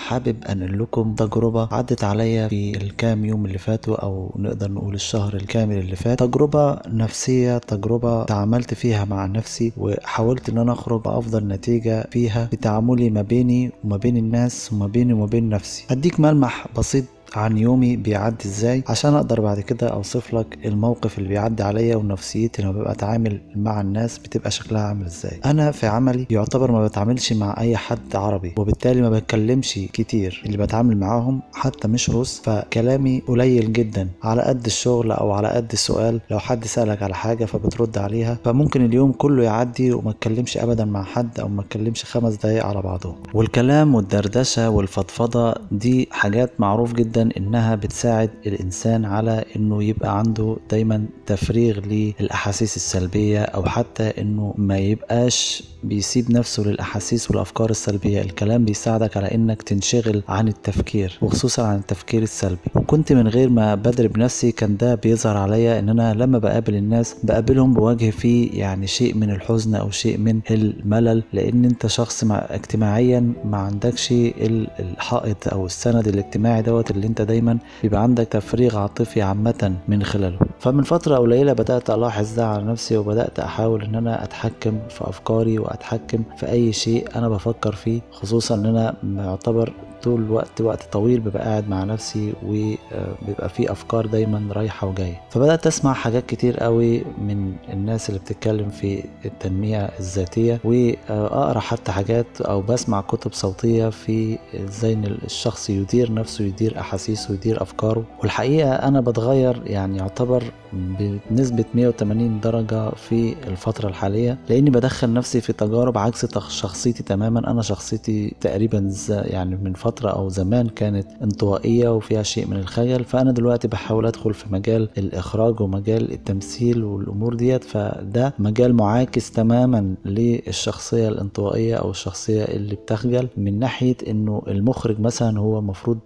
حابب انقل لكم تجربة عدت عليا في الكام يوم اللي فاتوا، او نقدر نقول الشهر الكامل اللي فات. تجربة نفسية، تجربة تعاملت فيها مع نفسي وحاولت ان انا اخرج بافضل نتيجة فيها في تعاملي ما بيني وما بين الناس وما بيني وما بين نفسي. هديك ملمح بسيط عن يومي بيعدي ازاي عشان اقدر بعد كده اوصف لك الموقف اللي بيعدي عليا ونفسيتي لما ببقى اتعامل مع الناس بتبقى شكلها عامل ازاي. انا في عملي يعتبر ما بتعاملش مع اي حد عربي، وبالتالي ما بتكلمش كتير. اللي بتعامل معاهم حتى مش روس، فكلامي قليل جدا على قد الشغل او على قد السؤال. لو حد سألك على حاجة فبترد عليها، فممكن اليوم كله يعدي وما اتكلمش ابدا مع حد او ما اتكلمش 5 دقايق على بعضهم. والكلام والدردشة والفضفضة دي حاجات معروف جدا انها بتساعد الانسان على انه يبقى عنده دايما تفريغ للاحاسيس السلبية، او حتى انه ما يبقاش بيسيب نفسه للاحاسيس والافكار السلبية. الكلام بيساعدك على انك تنشغل عن التفكير، وخصوصا عن التفكير السلبي. وكنت من غير ما بدرب نفسي كان ده بيظهر عليا، ان انا لما بقابل الناس بقابلهم بواجه فيه شيء من الحزن او شيء من الملل، لان انت شخص اجتماعيا ما عندكش الحائط او السند الاجتماعي دوت اللي انت دايما بيبقى عندك تفريغ عاطفي عامة من خلاله. فمن فترة قليلة بدأت ألاحظ ده على نفسي، وبدأت أحاول إن أنا أتحكم في أفكاري وأتحكم في أي شيء أنا بفكر فيه، خصوصا إن أنا يعتبر طول الوقت وقت طويل ببقى قاعد مع نفسي وبيبقى فيه أفكار دايما رايحة وجاية. فبدأت أسمع حاجات كتير قوي من الناس اللي بتتكلم في التنمية الذاتية، وأقرأ حتى حاجات أو بسمع كتب صوتية في إزاي إن الشخص يدير نفسه، يدير أحاسيسه، يدير أفكاره. والحقيقة أنا بتغير يعتبر بنسبة 180 درجة في الفترة الحالية، لأني بدخل نفسي في تجارب عكس شخصيتي تماما. أنا شخصيتي تقريبا من فترة أو زمان كانت انطوائية وفيها شيء من الخجل، فأنا دلوقتي بحاول أدخل في مجال الإخراج ومجال التمثيل والأمور ديت، فده مجال معاكس تماما للشخصية الانطوائية أو الشخصية اللي بتخجل، من ناحية إنه المخرج مثلا هو مفروض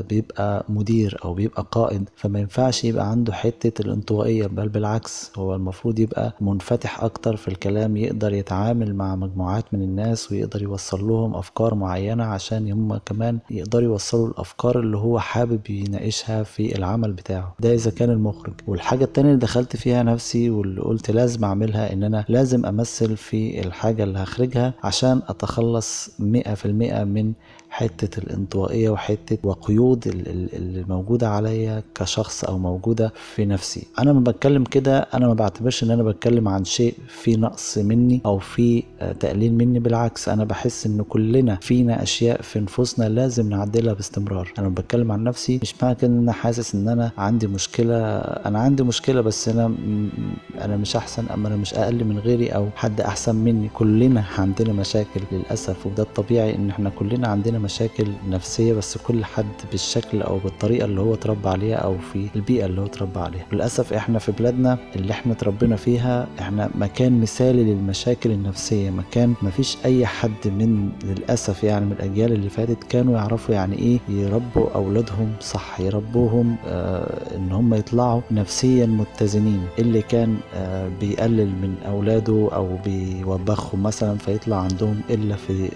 بيبقى مدير أو بيبقى قائد، فما ينفعش يبقى عنده حتة الانطوائية، بل بالعكس هو المفروض يبقى منفتح أكتر في الكلام، يقدر يتعامل مع مجموعات من الناس ويقدر يوصل لهم أفكار معينة عشان هم كمان يقدروا يوصلوا الأفكار اللي هو حابب يناقشها في العمل بتاعه ده إذا كان المخرج. والحاجة التانية اللي دخلت فيها نفسي واللي قلت لازم أعملها، إن أنا لازم أمثل في الحاجة اللي هخرجها عشان أتخلص 100% من حتة الانطوائية وحتة وقيود اللي موجودة عليا كشخص أو موجودة في نفسي. أنا ما بتكلم كده، أنا ما بعتبرش إن أنا بتكلم عن شيء في نقص مني أو في تقليل مني، بالعكس أنا بحس إن كلنا فينا أشياء في نفوسنا لازم نعدلها باستمرار. أنا بتكلم عن نفسي مش معنى كده إن أنا حاسس إن أنا عندي مشكلة، أنا عندي مشكلة بس أنا مش أحسن، أما أنا مش أقل من غيري أو حد أحسن مني. كلنا عندنا مشاكل للأسف، وده الطبيعي إن إحنا كلنا عندنا مشاكل نفسية، بس كل حد بالشكل أو بالطريقة اللي هو اتربى عليها أو في البيئة اللي هو اتربى عليها. للأسف إحنا في بلادنا اللي إحنا اتربينا فيها إحنا مكان مثالي للمشاكل النفسية، مكان مفيش أي حد من للأسف من الأجيال اللي فاتت كانوا يعرفوا يعني إيه يربوا أولادهم صح، يربوهم إن هم يطلعوا نفسيا متزنين. اللي كان بيقلل من أولاده أو بيوبخهم مثلا فيطلع عندهم إلا في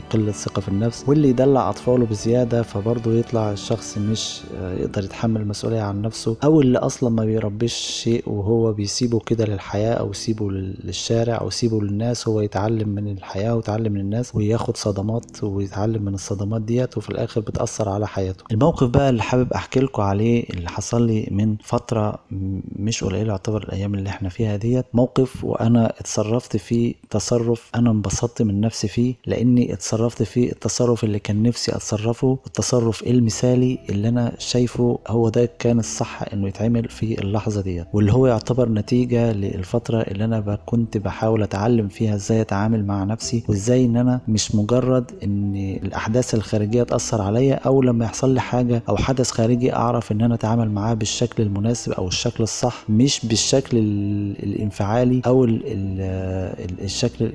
قلة ثقة في النفس، واللي يدلع أطفاله بزيادة فبرضه يطلع الشخص مش يقدر يتحمل المسؤولية عن نفسه، أو اللي أصلا ما بيربيش شيء وهو بيسيبه كده للحياة أو يسيبه للشارع أو يسيبه للناس، هو يتعلم من الحياة ويتعلم من الناس وياخد صدمات ويتعلم من الصدمات ديت، وفي الآخر بتأثر على حياته. الموقف بقى اللي حابب أحكي لكم عليه اللي حصل لي من فترة مش قليلة، يعتبر الأيام اللي احنا فيها ديت، موقف وأنا اتصرفت فيه تصرف أنا انبسطت من نفسي فيه، لأني اتصرفت فيه التصرف اللي كان نفسي أتصرفه، التصرف المثالي اللي أنا شايفه هو ده كان الصح إنه يتعمل في اللحظة ديت، واللي هو يعتبر نتيجة للفترة اللي أنا كنت بحاول أتعلم فيها إزاي أتعامل مع نفسي، وإزاي إن أنا مش مجرد إن الأحداث الخارجية تأثر عليا، أو لما يحصل لي حاجة أو حدث خارجي أعرف إن أنا أتعامل معاه بالشكل المناسب أو الشكل الصح، مش بالشكل الانفعالي أو الشكل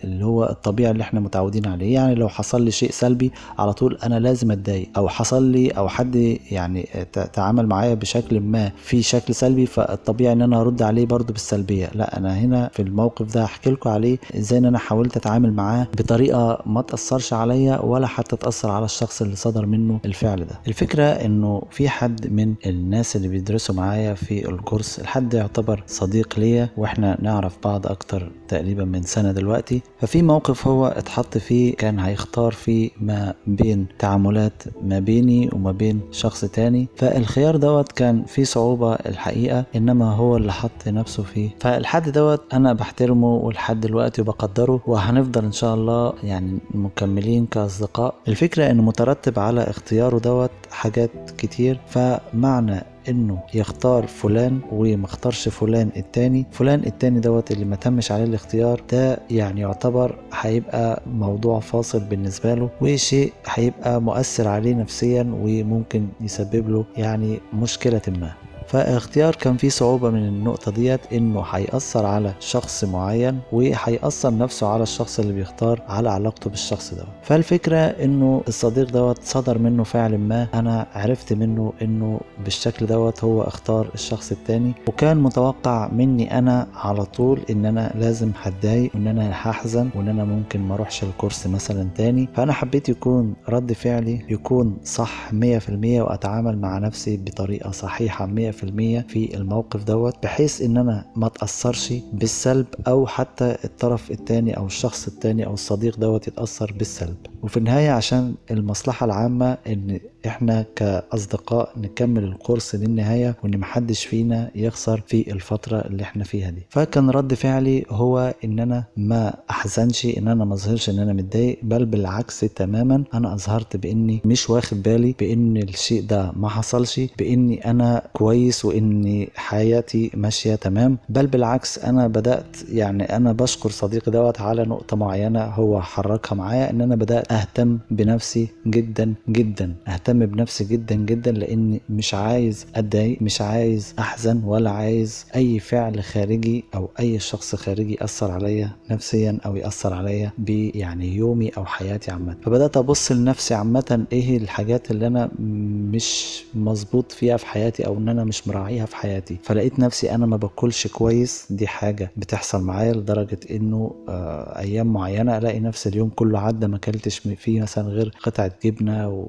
اللي هو الطبيعي اللي إحنا متعودين عليه. لو حصل لي شيء سلبي على طول انا لازم اتضايق، او حصل لي او حد يعني تعامل معايا بشكل ما في شكل سلبي، فالطبيعي ان انا ارد عليه برضو بالسلبية. لا، انا هنا في الموقف ده هحكي لكم عليه ازاي ان انا حاولت اتعامل معاه بطريقة ما تأثرش عليا ولا حتى تأثر على الشخص اللي صدر منه الفعل ده. الفكرة انه في حد من الناس اللي بيدرسوا معايا في الكورس، الحد يعتبر صديق ليا واحنا نعرف بعض اكتر تقريبا من سنة دلوقتي. ففي موقف هو اتحط فيه كان هيختار فيه ما بين تعاملات ما بيني وما بين شخص تاني، فالخيار دوت كان فيه صعوبة الحقيقة، انما هو اللي حط نفسه فيه. فالحد دوت انا بحترمه ولحد دلوقتي وبقدره، وهنفضل ان شاء الله يعني مكملين كأصدقاء. الفكرة انه مترتب على اختياره دوت حاجات كتير، فمعنى انه يختار فلان وما اختارش فلان التاني، فلان التاني دوت اللي ما تمش عليه الاختيار ده يعني يعتبر هيبقى موضوع فاصل بالنسبة له، وشيء هيبقى مؤثر عليه نفسيا وممكن يسبب له يعني مشكلة ما. فاختيار كان فيه صعوبة من النقطة ديت، انه هيأثر على شخص معين وهيأثر نفسه على الشخص اللي بيختار على علاقته بالشخص دوت. فالفكرة انه الصديق دوت صدر منه فعل ما انا عرفت منه انه بالشكل دوت هو اختار الشخص التاني، وكان متوقع مني انا على طول ان انا لازم هتضايق وان انا هحزن وان انا ممكن ما اروحش الكورس مثلا تاني. فانا حبيت يكون رد فعلي يكون صح 100% واتعامل مع نفسي بطريقة صحيحة 100% في الموقف دوت، بحيث ان انا ما اتأثرش بالسلب او حتى الطرف التاني او الشخص التاني او الصديق دوت يتأثر بالسلب. وفي النهاية عشان المصلحة العامة ان احنا كأصدقاء نكمل الكورس للنهاية وان محدش فينا يخسر في الفترة اللي احنا فيها دي. فكان رد فعلي هو ان انا ما احزنش، ان انا ما اظهرش ان انا متضايق، بل بالعكس تماما انا اظهرت باني مش واخد بالي، بان الشيء ده ما حصلش، باني انا كويس وان حياتي ماشية تمام. بل بالعكس انا بدأت يعني انا بشكر صديقي دوت على نقطة معينة هو حركها معايا، ان انا بدأت اهتم بنفسي جدا جدا، اهتم بنفسي جدا جدا، لاني مش عايز اتضايق، مش عايز احزن، ولا عايز اي فعل خارجي او اي شخص خارجي يأثر عليا نفسيا او يأثر عليا يعني يومي او حياتي عامة. فبدأت ابص لنفسي عامة ايه الحاجات اللي انا مش مظبوط فيها في حياتي او ان انا مش مراعيها في حياتي. فلقيت نفسي انا ما باكلش كويس، دي حاجة بتحصل معايا لدرجة انه ايام معينة الاقي نفسي اليوم كله عدى ما اكلتش فيه مثلا غير قطعة جبنة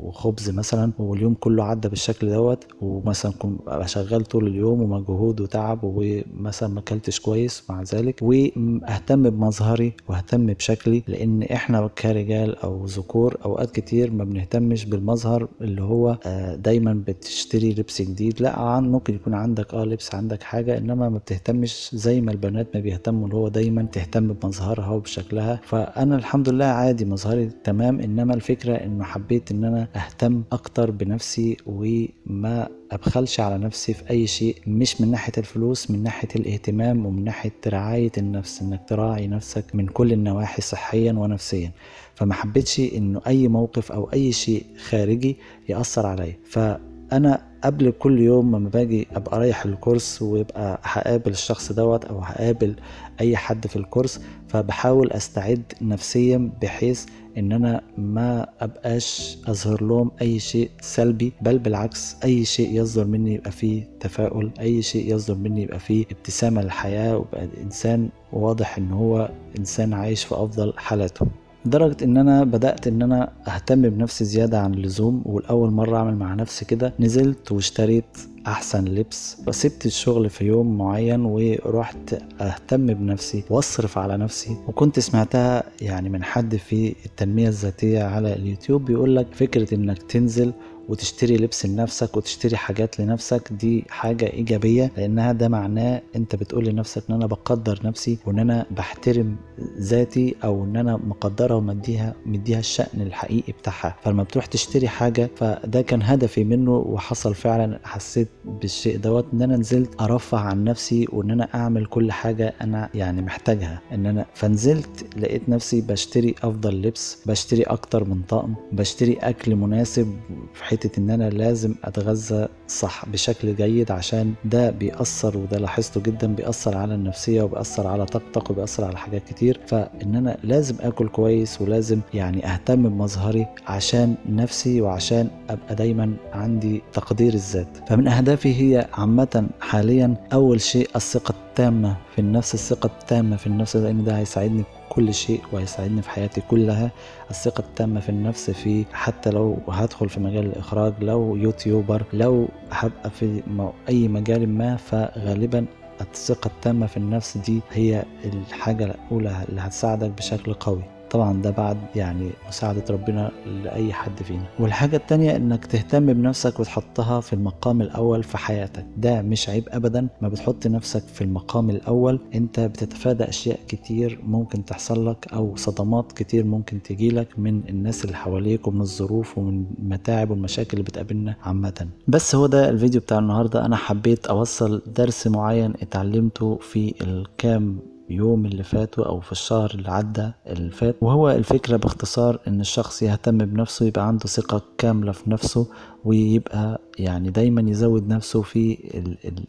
وخبز مثلا، واليوم كله عدى بالشكل دوت، ومثلا كنت شغال طول اليوم ومجهود وتعب ومثلا ما اكلتش كويس مع ذلك. واهتم بمظهري واهتم بشكلي، لان احنا كرجال او ذكور اوقات كتير ما بنهتمش بالمظهر اللي هو دايما بتشتري لبس جديد، لا ممكن يكون عندك لبس، عندك حاجة، انما ما بتهتمش زي ما البنات ما بيهتموا اللي هو دايما تهتم بمظهرها وبشكلها. فانا الحمد لله عادي مظهري تمام، انما الفكرة انه حبيت ان انا اهتم اكتر بنفسي وما ابخلش على نفسي في اي شيء، مش من ناحية الفلوس، من ناحية الاهتمام ومن ناحية رعاية النفس، انك تراعي نفسك من كل النواحي صحيا ونفسيا. فما حبيتش انه اي موقف او اي شيء خارجي يأثر عليا. فانا قبل كل يوم لما باجي ابقى رايح الكورس ويبقى هقابل الشخص دوت او هقابل اي حد في الكورس، فبحاول استعد نفسيا بحيث ان انا ما ابقاش اظهر لهم اي شيء سلبي، بل بالعكس اي شيء يصدر مني يبقى فيه تفاؤل، اي شيء يصدر مني يبقى فيه ابتسامة للحياة، ويبقى الانسان واضح ان هو انسان عايش في افضل حالاته. لدرجة ان انا بدأت ان انا اهتم بنفسي زيادة عن اللزوم، والاول مرة اعمل مع نفسي كده نزلت واشتريت احسن لبس، وسبت الشغل في يوم معين ورحت اهتم بنفسي واصرف على نفسي. وكنت سمعتها يعني من حد في التنمية الذاتية على اليوتيوب بيقولك فكرة انك تنزل وتشتري لبس لنفسك وتشتري حاجات لنفسك دي حاجة إيجابية، لأنها ده معناه أنت بتقول لنفسك إن أنا بقدر نفسي وإن أنا بحترم ذاتي، أو إن أنا مقدرها ومديها الشأن الحقيقي بتاعها. فلما بتروح تشتري حاجة، فده كان هدفي منه وحصل فعلا، حسيت بالشيء دوت إن أنا نزلت أرفه عن نفسي وإن أنا أعمل كل حاجة أنا يعني محتاجها إن أنا. فنزلت لقيت نفسي بشتري أفضل لبس، بشتري أكتر من طقم، بشتري أكل مناسب في حتة ان انا لازم اتغذى صح بشكل جيد، عشان ده بيأثر، وده لاحظته جدا، بيأثر على النفسية وبيأثر على طاقتك وبيأثر على حاجات كتير. فان انا لازم اكل كويس ولازم يعني اهتم بمظهري عشان نفسي وعشان ابقى دايما عندي تقدير الذات. فمن اهدافي هي عامة حاليا اول شيء الثقة التامة في النفس، الثقة التامة في النفس، لان ده هيساعدني في كل شيء وهيساعدني في حياتي كلها. الثقة التامة في النفس في حتى لو هدخل في مجال الإخراج، لو يوتيوبر، لو هبقى في أي مجال ما، فغالبا الثقة التامة في النفس دي هي الحاجة الأولى اللي هتساعدك بشكل قوي. طبعا ده بعد يعني مساعدة ربنا لأي حد فينا. والحاجة التانية انك تهتم بنفسك وتحطها في المقام الأول في حياتك، ده مش عيب أبدا. ما بتحط نفسك في المقام الأول انت بتتفادى أشياء كتير ممكن تحصل لك، أو صدمات كتير ممكن تجيلك من الناس اللي حواليك ومن الظروف ومن المتاعب والمشاكل اللي بتقابلنا عامة. بس هو ده الفيديو بتاع النهاردة، أنا حبيت أوصل درس معين اتعلمته في الكام يوم اللي فاتوا او في الشهر اللي عدى اللي فات، وهو الفكرة باختصار ان الشخص يهتم بنفسه، يبقى عنده ثقة كاملة في نفسه، ويبقى يعني دايما يزود نفسه في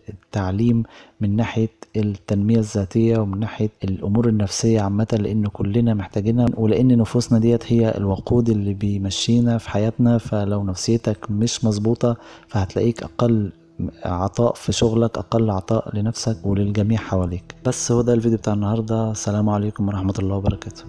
التعليم من ناحية التنمية الذاتية ومن ناحية الأمور النفسية عامة، لأن كلنا محتاجينها، ولأن نفوسنا ديت هي الوقود اللي بيمشينا في حياتنا. فلو نفسيتك مش مظبوطة فهتلاقيك أقل عطاء في شغلك، أقل عطاء لنفسك وللجميع حواليك. بس هو ده الفيديو بتاع النهاردة. السلام عليكم ورحمة الله وبركاته.